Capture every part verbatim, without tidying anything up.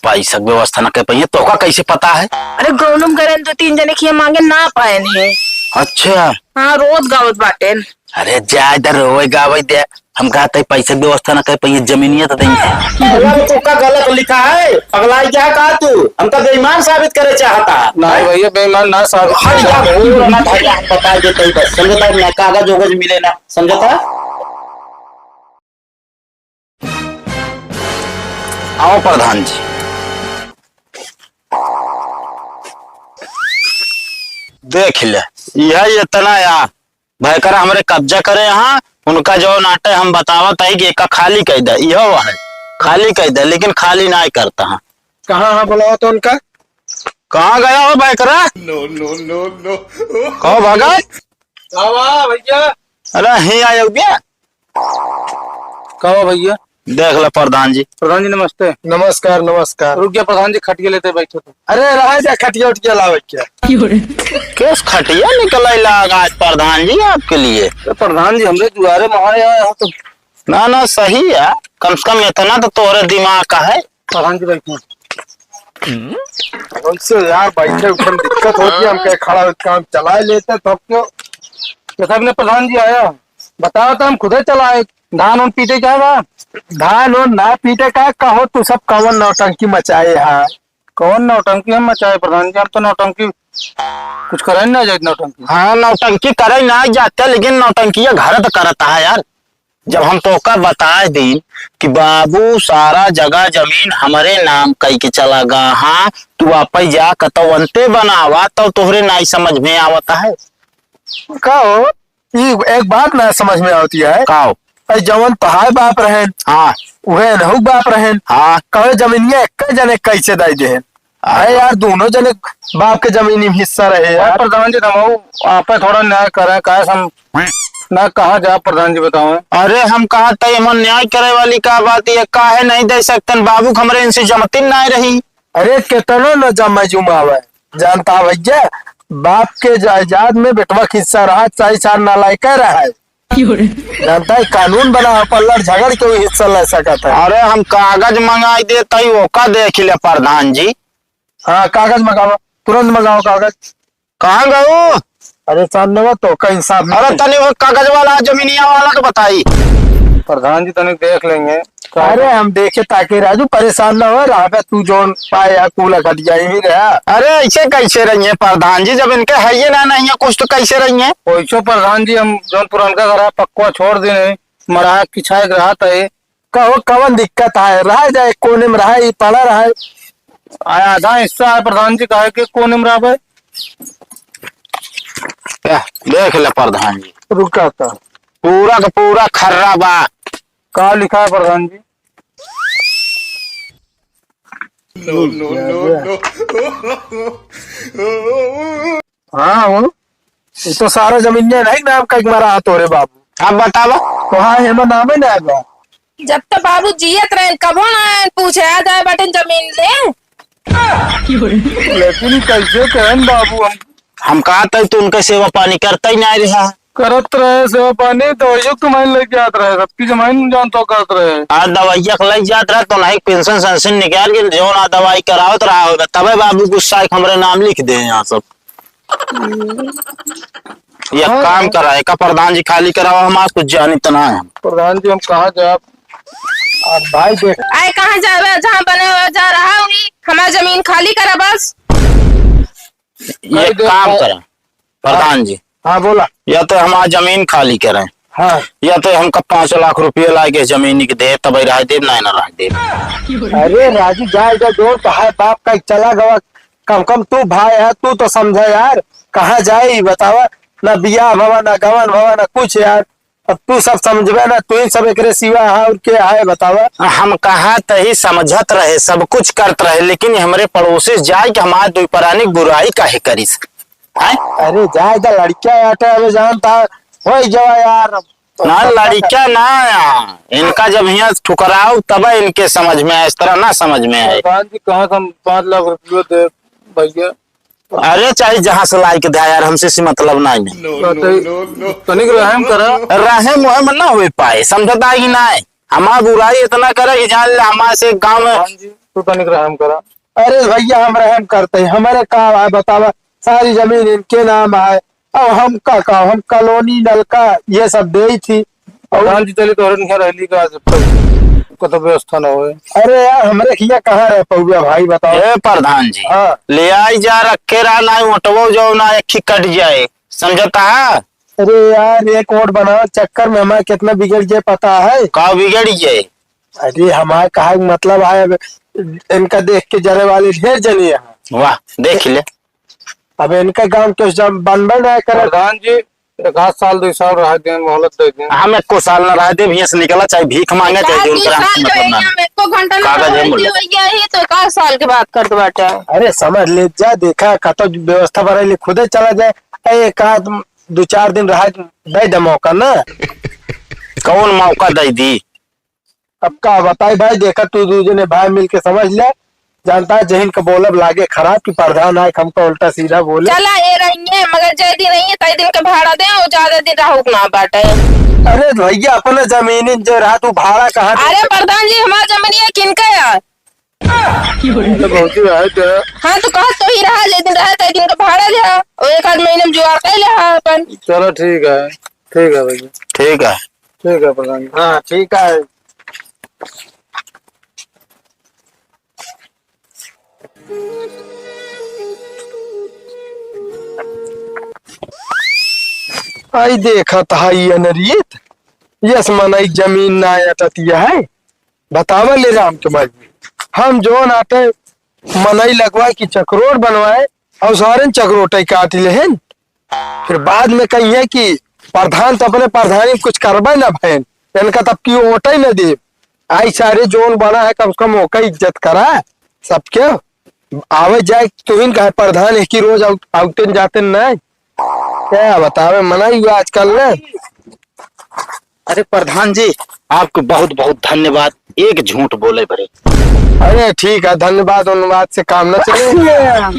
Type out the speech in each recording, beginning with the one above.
पैसा के व्यवस्था ना कर पाइए, तोका कैसे पता है? अरे, गौनम गरन दो तीन जने खिया मांगे ना पाएन है। अच्छा। हाँ, रोत गावत बाटेन। अरे, जाए दे, रोए गावे दे। हम कहा तई पैसा के व्यवस्था ना कर पाइए, जमीनिया तो देंगे। अरे, तोका गलत लिखा है, पगलाई क्या कहा तू? हमका बेईमान साबित करे चाहता है। नहीं भैया, बेईमान ना साबित हट जा, कर। बोल ना भैया, हम बता देते ही बस, समझता है ना, कागज ओगज मिले ना, समझता है? आओ प्रधान जी, देख ले, यह इतना या भयकरा हमरे कब्जा करे यहाँ, उनका जो नाटे हम बतावत है कि एका खाली कह दे, यह है, खाली कह दे, लेकिन खाली ना करता है। कहाँ है बुलाओ तो उनका? कहाँ गया हो भयकरा? No, no, no, no। कहो भगत? का बा भैया? अरे, ही आयो बे। का बा भैया? देख ले प्रधान जी। प्रधान जी नमस्ते। नमस्कार, नमस्कार। रुक जा प्रधान जी, खटिया लेते बैठे थे। अरे, रहा जा, खटिया उटिया लावे क्या? केस खटिया निकले लाग आज प्रधान जी आपके लिए। तो प्रधान जी, हमरे दुआरे महारे आए हो तो। ना, ना, सही है, कम से कम इतना तो तोहरे दिमाग का है। प्रधान जी बैठे। वैसे यार, बैठे उठे में दिक्कत होती है, हमके खड़ा होके काम चला लेते तब क्यों? जैसा अपने प्रधान जी आया, बताओ तो हम खुदे चलाए। धान उन पीटे क्या बा? धान उन ना पीटे का, कहो तू सब कवन नौटंकी मचाए है? कौन नौटंकी हम मचाए प्रधान जी? हम तो नौटंकी कुछ करे ना जाए नौटंकी। हाँ, नौटंकी करे ना जाते, लेकिन नौटंकी ये घर तो करता है यार। जब हम तोका बताए दीन कि बाबू सारा जगह जमीन हमरे नाम कई के चला गा, हाँ, तू आपै जा कतवंते बनावा, तब तोहरे नाई समझ में आवता है। का हो? ई एक बात ना समझ में आवती है। का हो? अरे जवन तोहार बाप रहेन, हाँ। उहे एनहु बाप रहेन। हाँ। कहे जमीनिया एक जने कैसे दे देहेन? अरे यार, दोनों जने बाप के जमीन में हिस्सा रहे यार। प्रधान जी, हम आपे थोड़ा न्याय करें, काहे से हम ना कहाँ जाब प्रधान जी, बताओ। अरे, हम कहा तई, हम न्याय करे वाली का बात, ये काहे नहीं दे सकतन? बाबू के हमरे इनसे जमतिन ना रही। अरे, केतनो न जमे जुमावे, जानता भैया, बाप के जायदाद में बेटवा के हिस्सा रहा, चाहे सार नालायक रहा है। जानता है, कानून बना है, पल्लड़ झगड़ के भी हिस्सा ले सकत है। अरे, हम कागज मंगाई देत हई, ओका देख ले प्रधान जी। हाँ, कागज मंगावा, तुरंत मंगावा कागज। कहाँ गऊ? अरे, सामने वो तो का इंसाफ नहीं। अरे, तनी वो कागज वाला, जमीनिया वाला तो बताई। प्रधान जी, तनी देख लेंगे। अरे, हम देखे ताकि राजू परेशान ना हो, रहा पे तू जोन पाए या कूला खट जाए ही रहा। अरे, ऐसे कैसे रहिए प्रधान जी, जब इनके है ये ना नहीं है कुछ, तो कैसे रहिए? वैसो प्रधान जी, हम जोन पुरनका घर है, पक्का छोड़ दे नहीं, मरा किछाए रहा था ये। कहो, कवन दिक्कत है? रहा जाए, कोने में रहा, ई पड़ा रहा। आ, आधा हिस्सा है प्रधान जी, काहे के कोने में रहबे? ए, देख ले प्रधान जी। रुका था। पूरा का पूरा खर्रा बा। का लिखा है प्रधान जी? No, no, no, no। हाँ हो, ये तो सारा जमीन ने नहीं नाम का एक मारा हाथ हो रे बाबू। अब बतावा। तो हाँ, एमा नामे ना आवा। जब तो बाबू जियत रहेन, कबो ना आएन पूछे, आ जाए बटन जमीन ले। लेकिन कैसे कहन बाबू हम? हम कहा तई तू उनका सेवा पानी करता ही नहीं रहा। करत रहे सेवा पानी, दवाइयों के माइन लेके जात रहे, सबकी जमीन जान तो करत रहे। आ दवाइया के लग जात रहे, तो नहीं पेंशन सेंशन निकाल के जो ना दवाई करावत रहा होगा, तबे बाबू गुस्सा है कि हमरे नाम लिख दे यहाँ सब। ये हाँ। काम करा है का प्रधान जी, खाली करावा, हम आज कुछ जानी तो ना है। प्रधान जी, हम कहाँ जाब? अब भाई देख। आए कहाँ जावे, जहाँ बने हुए जा रहा हुई, हमार जमीन खाली करा बस। ये भाई देख, काम भाई। करा प्रधान जी। हाँ, बोला। या तो हमार जमीन खाली करें, हाँ। या तो हमका पाँच लाख रुपया लाके जमीन के दे, तब रह देब, ना, ना रह देब। अरे राजू, जाए दे, जो तो है बाप का चला गवा, कम कम तू भाई है, तू तो समझे यार, कहाँ जाए बतावा, ना बियाह भवा, ना गवन भवा, ना कुछ यार। अब तू सब समझबे ना, तू ही सब एकरे सिवा है और के है बतावा। हम कहा तही समझत रहे, सब कुछ करत रहे, लेकिन हमरे पड़ोसी जाए कि हमारे दुई परानी बुराई काहे करिस? हैं? अरे जाए दा, लड़किया आटे, अबे जानता है, हो गया यार। ना, लड़किया ना आया, इनका जब हियाँ ठुकराओ तब इनके समझ में आए, इस तरह ना समझ में आए। प्रधान जी, कहाँ से हम पाँच लाख रुपये दे भैया? अरे, चाहे जहाँ से लाई के दे यार, हमसे से मतलब ना है। No, no, no, no। तनिक रहम करा। रहम वहम ना हो पाए, समझता है कि ना है? हमार बुराई इतना करे कि जान ले, हमारे से गाँव में हाँ जी। तू तनिक रहम करा। अरे भइया, हम रहम करते हैं, हमरे का है बतावा, सारी जमीन इनके नाम है, अब हम का, का हम कॉलोनी नलका ये सब देई थी। और प्रधान जी, चली तोहरे नियर रहली का, जब तक कतो व्यवस्था न होए। अरे यार, हमरे हिया कहाँ रह पउबा भाई, बतावा। ए प्रधान जी, हाँ। ले आई जा, रखे रहा, ना ओटवो जाओ, ना एक ही कट जाए, समझता है? अरे यार, एक वोट बनावे चक्कर में हमार कितना बिगड़ जाए, पता है? का बिगड़ जाए? अरे, हमार कहा मतलब है, अब इनका देख के जरे वाले ढेर जने हैं। वाह, देख ले। अब इनका गाँव के जब बनबे ना करे। प्रधान जी, एक आध साल, दुई साल रहा दें, मोहलत दे दें। हम एको साल ना रहा दे, भैंस निकला, चाहे भीख मांगे, चाहे का जो दुई करा, साल मतलब ना। हम एको घंटा ना कागज है रहे, बोले। हो गया ही तो का साल के बात करत बाटे। अरे, समझ ले जा, देखा, कतो व्यवस्था बनाई ले, खुदे चला जाए। ए, एक आध दो चार दिन रहा, दे दे मौका ना। कौन मौका दे दी? अब का बताई भाई, देखा तू दू जने भाई मिल के समझ ले, जानता है जहिन का बोलब लागे खराब कि प्रधान आए हमका उल्टा सीधा बोले। चला ए रहिए, मगर जय दिन रहिए, तय दिन का भाड़ा दे और ज्यादा दिन रहूक ना बाटे। अरे भैया, अपने जमीन जो रहा तू भाड़ा कहाँ दे? अरे प्रधान जी, हमार जमीनिया किनका है? तो भौजी रहे थे। हाँ, तो कहा तो ही रहा, जे दिन रहा, तय दिन का भाड़ा लिहा, और एक आध महीने में जुगाड़ कर लिहा अपन। चलो, ठीक है, ठीक है भैया। ठीक है। ठीक है प्रधान जी। हाँ, ठीक है। आई देखत है ये अनरीत, यस मनई जमीन ना अटतिया है। बतावा ले राम के माई, हम जोन आटे मनई लगवाए कि चकरोट बनवाए, और सारन चकरोटे काट लेहेन। फिर बाद में कहिए कि प्रधान तो अपने प्रधानी में कुछ करबे न भएन, इनका तब की ओटे न दे। आई सारे जोन बना है, कम से कम ओका इज्जत करा सबके। आवे जाए तुहिन कहे प्रधान एक ही रोज आउट-, आउटेन जातेन नहीं। क्या बतावे, मना ही हुआ आजकल ना। अरे प्रधान जी, आपको बहुत बहुत धन्यवाद, एक झूठ बोले भरे। अरे ठीक है, धन्यवाद उन्यवाद से काम ना चले।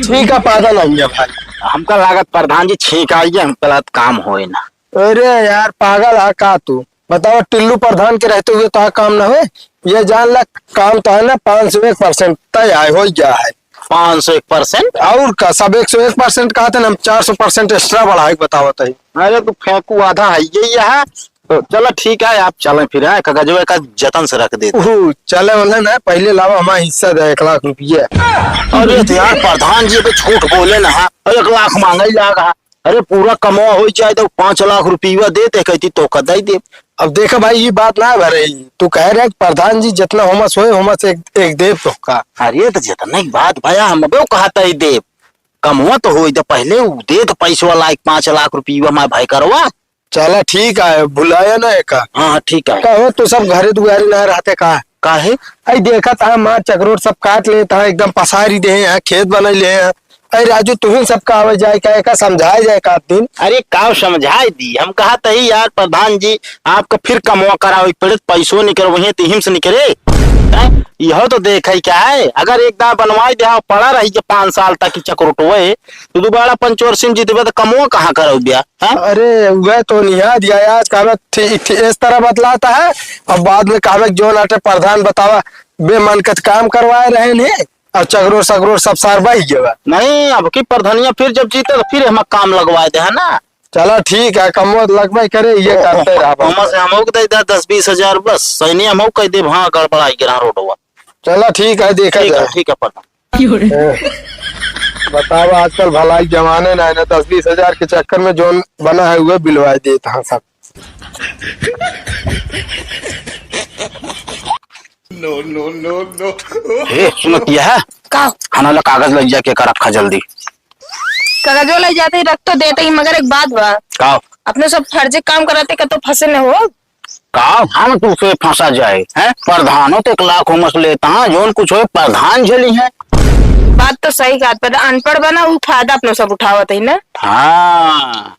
ठीक है, पागल हो गया भाई। हमका लागत प्रधान जी छींक आई है, हमका लागत काम होए ना। अरे यार, पागल है का तू? बताओ, टिल्लू प्रधान के रहते हुए तो काम ना होए? ये जान ला, काम तो है ना, पाँच सौ एक परसेंट तय आए, हो गया है। पाँच सौ एक परसेंट? और का, सब एक सौ एक परसेंट कहा थे ना, हम चार सौ परसेंट एक्स्ट्रा बढ़ाए के बतावत है। अरे तो फेंकू आधा है, यही है। तो चलो ठीक है, आप चलें फिर, हैं? कागजवा का जतन से रख देते। ओह, चले वाला ना, पहले लावा हमारा हिस्सा दे, एक लाख रुपये। अरे तो यार, प्रधान जी तो झूठ बोले ना, हाँ? एक लाख मांगे ही लाग, हाँ? अरे पूरा कमवा हो जाए तो पाँच लाख रुपया देते, कहती तो का दे दे। अब देखा भाई, ये बात ना भरे, तू कह रहे कि प्रधान जी जितना होमस होए, होमस एक, एक देव तो का। अरे तो जितना एक बात भया, हम अब कहा था ही देव, कमवा तो होई तो पहले उ दे तो पैसवा लायक पाँच लाख रुपया मैं भाई करवा। चला ठीक है, भुलाया ना एका। हाँ, हाँ, ठीक है। कहो तू सब घरे दुआरे ना रहते का? काहे? आई देखा था माँ चकरोट सब काट ले था, एकदम पसारी दे हैं, खेत बना ले हैं। अरे राजू, तुहिन सबका आवे जाए का, एका समझाए जाए का दिन? अरे का समझाए दी, हम कहा तही यार प्रधान जी, आपका फिर कमवा करावे के पड़े, पैसो निकरे वहीं तिहिम से निकरे। हैं? यह तो देखे क्या है, अगर एक दाव बनवाई दे, हाँ, पड़ा रही के पाँच साल तक की चकरोटवे, तो दोबारा पंचवर्षी में जीतबे तो कमवा कहाँ करौ बिया? हाँ? अरे, वह तो निहा दिया आज, कहबे ठीक, ठीक, इस तरह बतलाता है। अब बाद में कहबे, "जोन आटे प्रधान बतावा, बेमन के काम करवाए रहे ने, और चगरो सगरो सब सार बह गया।" नहीं, अब की प्रधानिया फिर जब जीते तो फिर हम काम लगवाए दे, है ना? चला ठीक है, कमवा लगबे करे, ये ओ, करते ओ, रहा। ओमा से हमहू के दे दे दस बीस हजार बस, सैनी हमहू कह देब, हाँ, गड़बड़ाई गिरा रोडवा। चला ठीक है, देखा ठीक है, जाए। ठीक है, प्रधान। ए, बताओ, आजकल भलाई जमाने ना है ना, दस बीस हजार के चक्कर में जोन बना है, वह बिलवा देत हाँ सब। No, no, no, no। ए, सुनत यह है? का? खाना ला कागज लग जाके कर रखा जल्दी। कागजो लग जाते ही रख तो देते ही, मगर एक बात बा। का? अपने सब फर्जी काम कराते का तो फंसे न हो। का हम तुसे फंसा जाए, हैं? प्रधानो तो एक लाख होमस लेता, जोन कुछ होए प्रधान झेली है। बात तो सही कहत, पर अनपढ़ बना, उ फायदा अपनो सब उठावत है ना। हाँ।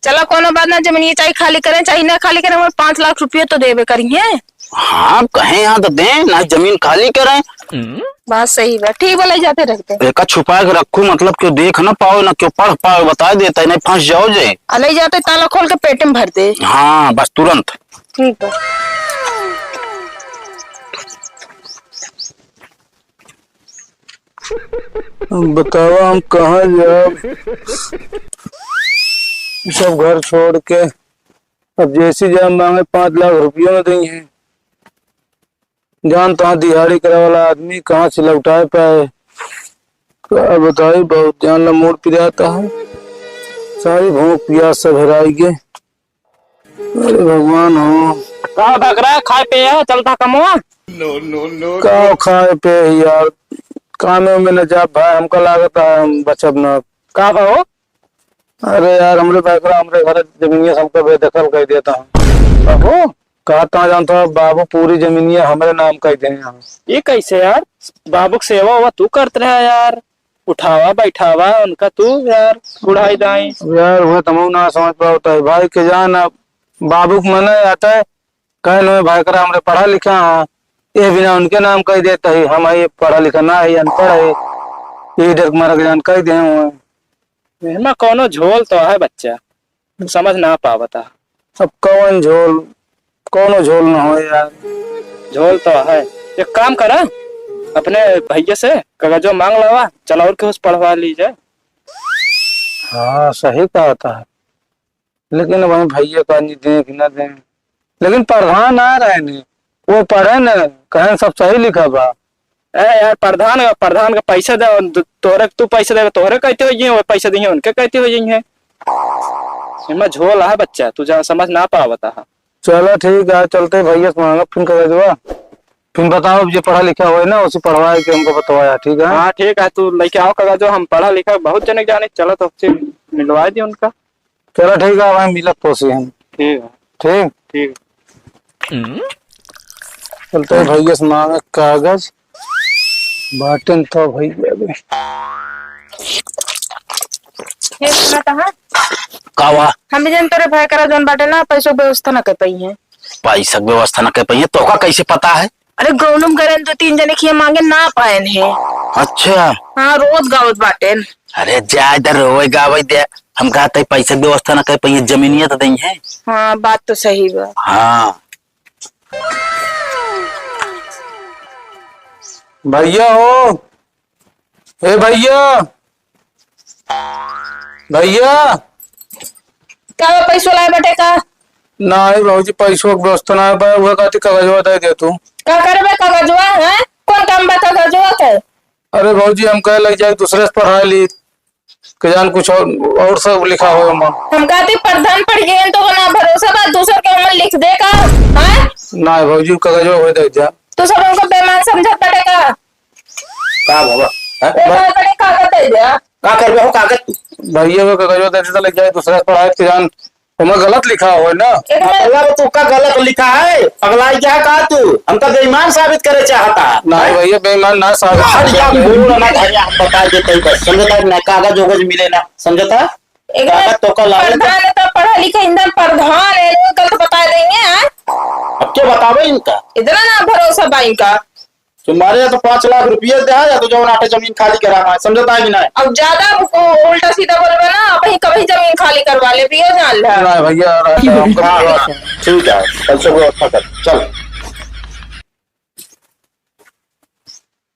चलो कोनो बात ना, जमीन ये चाहे खाली करें, चाहे ना खाली करें, हमें पाँच लाख रुपये तो देवे करिए। हाँ, कहे यहाँ तो दें, ना जमीन खाली करें। बात सही बा, ठीक बा, ले जाते रखते। एका छुपा के रखू, मतलब क्यों देख ना पाओ, ना क्यों पढ़ पाओ, बता देता है, नहीं फंस जाओ जे। आ, ले जाते, ताला खोल के पेटे में भर दे। हाँ, बस तुरंत। ठीक बा। अब बतावा हम कहाँ जाब? सब घर छोड़ के अब जैसे जाब माँगे पाँच लाख रुपया न देइहैं। जान तहाँ दिहाड़ी करे वाला आदमी कहाँ से लौटाए पाए? का बताई, बहुत जान ला मूड पिराता है। सारी भूख पियास सब हेराई गे। अरे भगवान हो। का भकरा, खाए पे है, चलता कमवा? का खाए पे है यार, कामे में न जा भाई, हमका लागत है हम बचब ना। का बा हो? अरे यार, हमरे भकरा हमरे घर जमीनिया से हमका बेदखल कर देता है। बाबू? कहता जानता है, बाबू पूरी जमीनिया हमरे नाम कर दे हैं। ये कैसे यार? बाबू की सेवा हुआ तू करत रहा यार, उठावा बैठावा उनका तू यार, बुढ़ाई दाई। अब यार, वह तमऊ ना समझ पावता है भाई के जान, अब बाबू के मने आता है, कहे नो भाई करा हमरे पढ़ा लिखा है, ये बिना उनके नाम कह देता है, हम ये पढ़ा लिखा ना है, अनपढ़ है, ये डर के मारा के जान कह दे हुए। एहमा कौनो झोल तो है बच्चा, तू समझ ना पावता। अब कौन झोल, कौनो झोल ना हो यार। झोल तो है, एक काम करा, अपने भैया से कागजो मांग लावा, चला और केहू से पढ़वा लीजे। हाँ, सही कहता है, लेकिन वही भैया का नहीं दें कि ना दें, लेकिन प्रधान आ रहे ने, वो पढ़े न, कहें सब सही लिखा बा। ए यार, प्रधान, प्रधान का पैसा दे, तोहरे, तू पैसा देबे, तोहरे कहते हो ये, वो पैसा दिए, उनके कहते हो ये है। एमा झोल है बच्चा, तू जा समझ ना पावता है। चला ठीक है, चलते भैया से मांगा फिर कागजवा, फिर बताओ, अब जे पढ़ा लिखा होए ना, उसे पढ़वाए के हमको बतवाया, ठीक है? हाँ ठीक है, तू लेके आओ कागजवा, हम पढ़ा लिखा बहुत जने के जाने, चला तो उससे मिलवा दी उनका। चला ठीक है, भाई मिलत तोसी हम। ठीक है। ठीक? ठीक। चलते हैं भैया से मांगे कागज। बाटेन तो भैया भी। हे सुना तहाँ? का हुआ? हम भी जन तोरे भाई करा जौन बाटे ना, पैसों के व्यवस्था ना कर पाई है। पैसा के व्यवस्था ना कर पाई है? तोका कैसे पता है? अरे गौनम गरन दो तीन जने के मांगे ना पाएन है। अच्छा। हाँ, रोज गावत बाटेन। अरे जा इधर रोए गावे दे, हम कहते पैसा के व्यवस्था ना कर पाई है, जमीनिया तो देइहैं। हाँ, बात तो सही बा। हाँ। भैया हो, ए भैया, भैया। का बा, पैसो लाए बाटे का? नाहीं भौजी, पैसो के व्यवस्था ना बा, उहे खातिर कागजवा दे दे तू। का करबे कागजवा, हैं? कौन काम बा कागजवा के? अरे भौजी, हम कहे लग जाए दूसरे से पढ़ा ली, के जान कुछ और, और सब लिखा हो ओमा। हम कहती प्रधान पढ़ गए तो ना भरोसा बा, दूसर के ओमा लिख दे का, हैं? नाहीं भौजी, कागजवा होए दे जा। तू सब हमको बेईमान समझत बाटे का? का बाबा? हैं? ए, बा- का करे, कागज दे दे। का करबे हो कागज? भैया वो कागजवा दे दे तो लग जाए दूसरा से पढ़ाए के जान, ओमा गलत लिखा हो ना। एक बार मतलब तू का गलत लिखा है? पगलाई गया का तू? हमका बेईमान साबित करे चाहता है? नाहीं भैया, बेईमान ना साबित हट जा, करे। बोल ना धनिया, हम बता देते ही बस, समझता है ना, कागज ओगज मिले ना, समझता? एक बार कागज तो का लावे तो। प्रधान है तो पढ़ा लिखा इंदम प्रधान है, वो गलत बता देंगे, हैं? अब क्या बतावे इनका? इतना ना भरोसा बा इनका। तुम्हारे या तो पाँच लाख रुपये दे, या तो जौन आटे जमीन खाली कराना है, समझता है कि नहीं? अब ज्यादा उ-, उल्टा सीधा बोलबे ना, अब ही कभी जमीन खाली करवा ले, पियो जान ले। नहीं भैया, नहीं, हमको हाँ, विश्वास है। ठीक है, पैसों की व्यवस्था कर, चल।